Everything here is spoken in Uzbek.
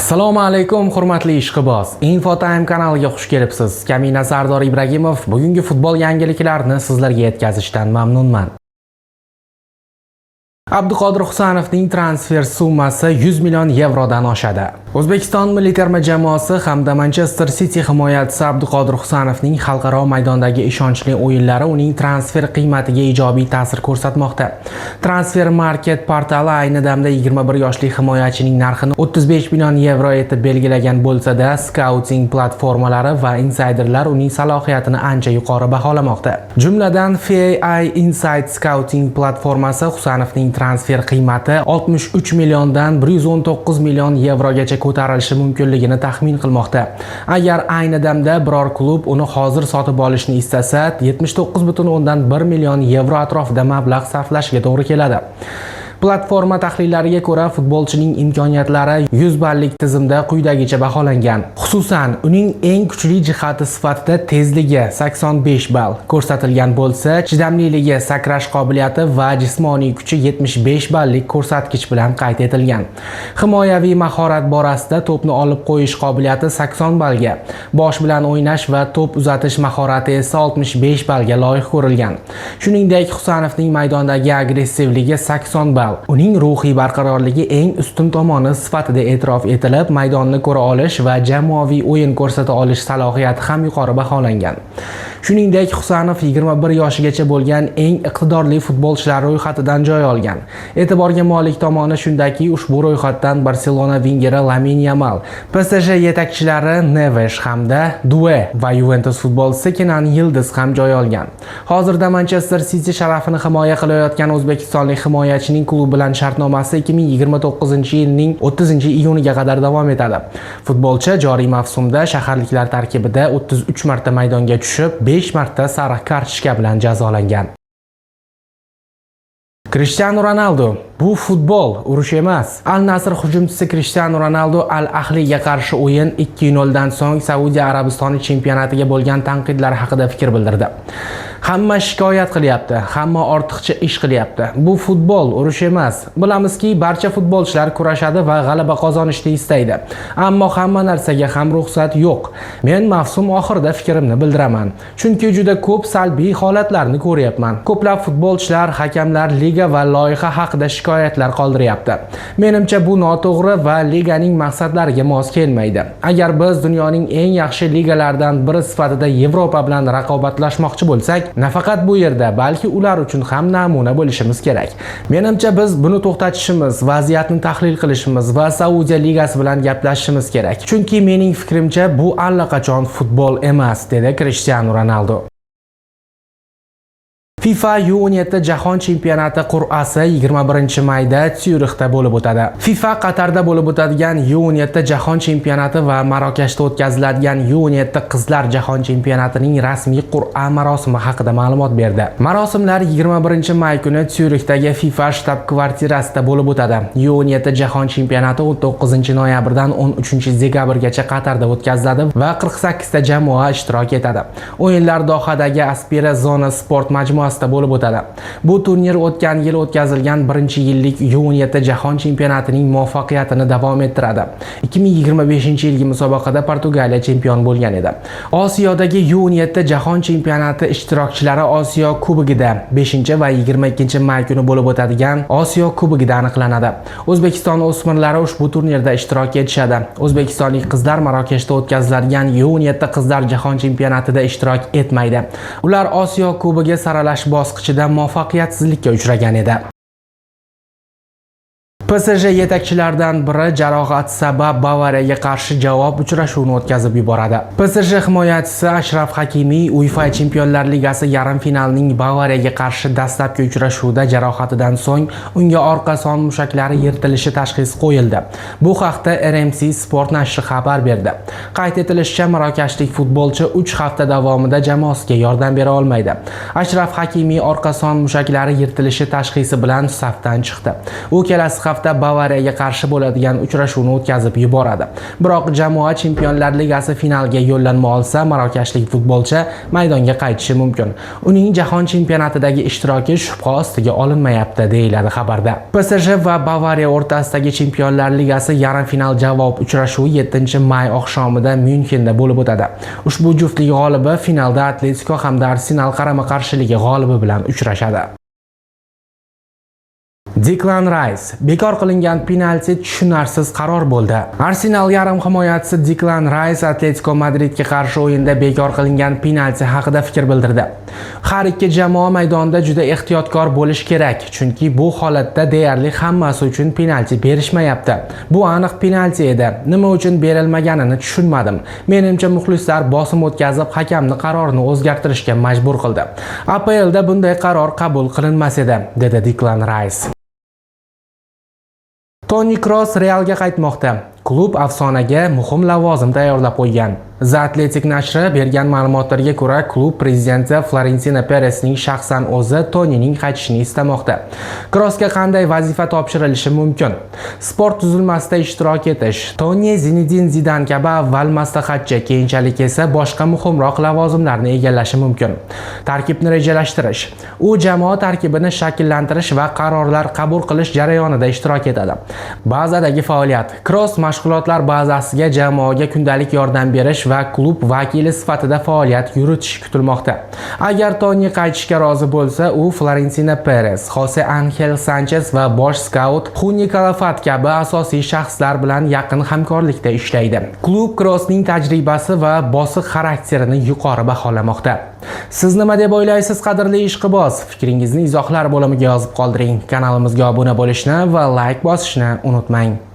Assalomu alaykum, hurmatli ishqiboz. Infotime kanaliga xush kelibsiz. Kamina Sardor Ibragimov bugungi futbol yangiliklarini sizlarga yetkazishdan mamnunman. Abduqodir Husanovning transfer summasi 100 million yevrodan oshadi. O'zbekiston milliy terma jamoasi hamda Manchester City himoyachisi Abduqodir Husanovning xalqaro maydondagi ishonchli o'yinlari uning transfer qiymatiga ijobiy ta'sir ko'rsatmoqda. Transfer Market portali ayni damda 21 yoshli himoyachining narxini 35 million yevro etib belgilagan bo'lsa-da, skauting platformalari va insayderlar uning salohiyatini ancha yuqori baholamoqda. Jumladan, FA Insight Scouting platformasi Husanovning transfer qiymati 63 milliondan 119 million yevrogacha ko'tarilishi mumkinligini taxmin qilmoqda. Agar ayni damda biror klub uni hozir sotib olishni istasa, 79,1 million yevro atrofida mablag' sarflashiga to'g'ri keladi. Platforma tahlillariga ko'ra, futbolchining imkoniyatlari 100 ballik tizimda quyidagicha baholangan. Xususan, uning eng kuchli jihati sifatida tezligi 85 ball ko'rsatilgan bo'lsa, chidamliligi, sakrash qobiliyati va jismoniy kuchi 75 ballik ko'rsatkich bilan qayd etilgan. Himoyaviy mahorat borasida to'pni olib qo'yish qobiliyati 80 ballga, bosh bilan o'ynash va to'p uzatish mahorati esa 65 ballga loyiq ko'rilgan. Shuningdek, Husanovning maydondagi agressivligi 80 ball. Uning ruhiy barqarorligi eng ustun tomoni sifatida e'tirof etilib, maydonni ko'ra olish va jamoaviy o'yin ko'rsata olish salohiyati ham yuqori baholangan. Shuningdek, Husanov 21 yoshigacha bo'lgan eng iqtidorli futbolchilar ro'yxatidan joy olgan. E'tiborga molik tomoni shundaki, ushbu ro'yxatdan Barselona vingeri Lamin Yamal, PSG yetakchilari Nevesh hamda Due va Juventus futbolchisi Kenan Yildiz ham joy olgan. Hozirda Manchester City sharafini himoya qilayotgan o'zbekistonlik himoyachining klub bilan shartnomasi 2029-yilning 30-iyuniga qadar davom etadi. Futbolchi joriy mavsumda shaharliklar tarkibida 33 marta maydonga tushib, 5 marta sariq kartochka bilan jazolangan. Krishtianu Ronaldu: "Bu futbol, urush emas." Al Nasr hujumchisi Krishtianu Ronaldu Al Ahliga qarshi o'yin 2-0 dan so'ng Saudiya Arabistoni chempionatiga bo'lgan tanqidlar haqida fikr bildirdi. "Hamma shikoyat qilyapti, hamma ortiqcha ish qilyapti. Bu futbol, urush emas. Bilamizki, barcha futbolchilar kurashadi va g'alaba qozonishni istaydi. Ammo hamma narsaga ham ruxsat yo'q. Men mavsum oxirida fikrimni bildiraman. Chunki juda ko'p salbiy holatlarni ko'ryapman. Ko'plab futbolchilar, hakamlar, liga va loyiha haqida shikoyatlar qoldiryapti. Menimcha, bu noto'g'ri va liganing maqsadlariga mos kelmaydi. Agar biz dunyoning eng yaxshi ligalaridan biri sifatida Yevropa bilan raqobatlashmoqchi bo'lsak, nafaqat bu yerda, balki ular uchun ham namuna bo'lishimiz kerak. Menimcha, biz buni to'xtatishimiz, vaziyatni tahlil qilishimiz va Saudiya ligasi bilan gaplashishimiz kerak. Chunki mening fikrimcha, bu allaqachon futbol emas", dedi Krishtianu Ronaldu. FIFA U17 Jahon chempionati qur'asi 21 mayda Syurixda bo'lib o'tadi. FIFA Qatarda bo'lib o'tadigan U17 Jahon chempionati va Marokashda o'tkaziladigan U17 qizlar jahon chempionatining rasmiy qur'a marosimi haqida ma'lumot berdi. Marosimlar 21 may kuni Syurixdagi FIFA shtab kvartirasida bo'lib o'tadi. U17 Jahon chempionati 19 noyabrdan 13 dekabrgacha Qatarda o'tkaziladi va 48 ta jamoa ishtirok etadi. O'yinlar Dohadagi Aspira Zona sport majmuasida bo'lib o'tadi. Bu turnir o'tgan yil o'tkazilgan birinchi yillik U17 Jahon chempionatining muvaffaqiyatini davom ettiradi. 2025 yilgi musobaqada Portugaliya chempion bo'lgan edi. Osiyodagi U17 Jahon chempionati ishtirokchilari Osiyo Kubogida 5 va 22 may kuni bo'lib o'tadigan Osiyo Kubogida aniqlanadi. O'zbekiston o'smirlari ushbu turnirda ishtirok etishadi. O'zbekistonlik qizlar Marokashda o'tkaziladigan U17 qizlar jahon chempionatida ishtirok etmaydi. Ular Osiyo Kubogi saralash bosqichida muvaffaqiyatsizlikka uchragan edi. PSG yetakchilaridan biri jarohat sabab Bavariyaga qarshi javob uchrashuvini o'tkazib yuboradi. PSG himoyachisi Ashraf Hakimi UEFA Chempionlar Ligasi yarim finalining Bavariyaga qarshi dastlabki uchrashuvida jarohatidan so'ng unga orqa son mushaklari yirtilishi tashxisi qo'yildi. Bu haqda RMC Sport nashri xabar berdi. Qayd etilishicha, marokashlik futbolchi 3 hafta davomida jamoasiga yordam bera olmaydi. Ashraf Hakimi orqa son mushaklari yirtilishi tashxisi bilan safdan chiqdi. U kelasi hafta hafta Bavariyaga qarshi bo'ladigan uchrashuvni o'tkazib yuboradi. Biroq jamoa Chempionlar Ligasi finaliga yo'llanma olsa, marokashlik futbolchi maydonga qaytishi mumkin. Uning jahon chempionatidagi ishtiroki shubha ostiga olinmayapti, deyiladi xabarda. PSG va Bavariya o'rtasidagi Chempionlar Ligasi yarim final javob uchrashuvi 7-may oqshomida Myunxenda bo'lib o'tadi. Ushbu juftlik g'olibi finalda Atletico hamda Arsenal qarama-qarshiligi g'olibi bilan uchrashadi. Deklan Rice: "Bekor qilingan penalti tushunarsiz qaror bo'ldi". Arsenal yarim himoyachisi Deklan Rice Atletico Madridga qarshi o'yinda bekor qilingan penalti haqida fikr bildirdi. "Har ikki jamoa maydonda juda ehtiyotkor bo'lish kerak, chunki bu holatda deyarli hammasi uchun penalti berishmayapti. Bu aniq penalti edi. Nima uchun berilmaganini tushunmadim. Menimcha, muxlislar bosim o'tkazib, hakamni qarorini o'zgartirishga majbur qildi. APLda bunday qaror qabul qilinmas edi", dedi Deklan Rice. Toni Kroos Realga qaytmoqda. Klub afsonaga muhim lavozim tayyorlab qo'ygan. The Athletic nashri bergan ma'lumotlarga ko'ra, klub prezidenti Florentino Peresning shaxsan o'zi Tonining qaytishini istamoqda. Kroosga qanday vazifa topshirilishi mumkin? Sport tuzilmasida ishtirok etish. Toni Zinedin Zidan kabi avval maslahatchi, keyinchalik esa boshqa muhimroq lavozimlarni egallashi mumkin. Tarkibni rejalashtirish. U jamoa tarkibini shakllantirish va qarorlar qabul qilish jarayonida ishtirok etadi. Bazadagi faoliyat. Kroos mashg'ulotlar bazasiga jamoaga kundalik yordam berish va klub vakili sifatida faoliyat yuritishi kutilmoqda. Agar Toni qaytishga rozi bo'lsa, u Florentino Perez, Jose Angel Sanchez va bosh skaut Xuni Kalafat kabi asosiy shaxslar bilan yaqin hamkorlikda ishlaydi. Klub Kroosning tajribasi va bosiq xarakterini yuqori baholamoqda. Siz nima deb o'ylaysiz, qadrli ishqiboz? Fikringizni izohlar bo'limiga yozib qoldiring. Kanalimizga obuna bo'lishni va layk bosishni unutmang.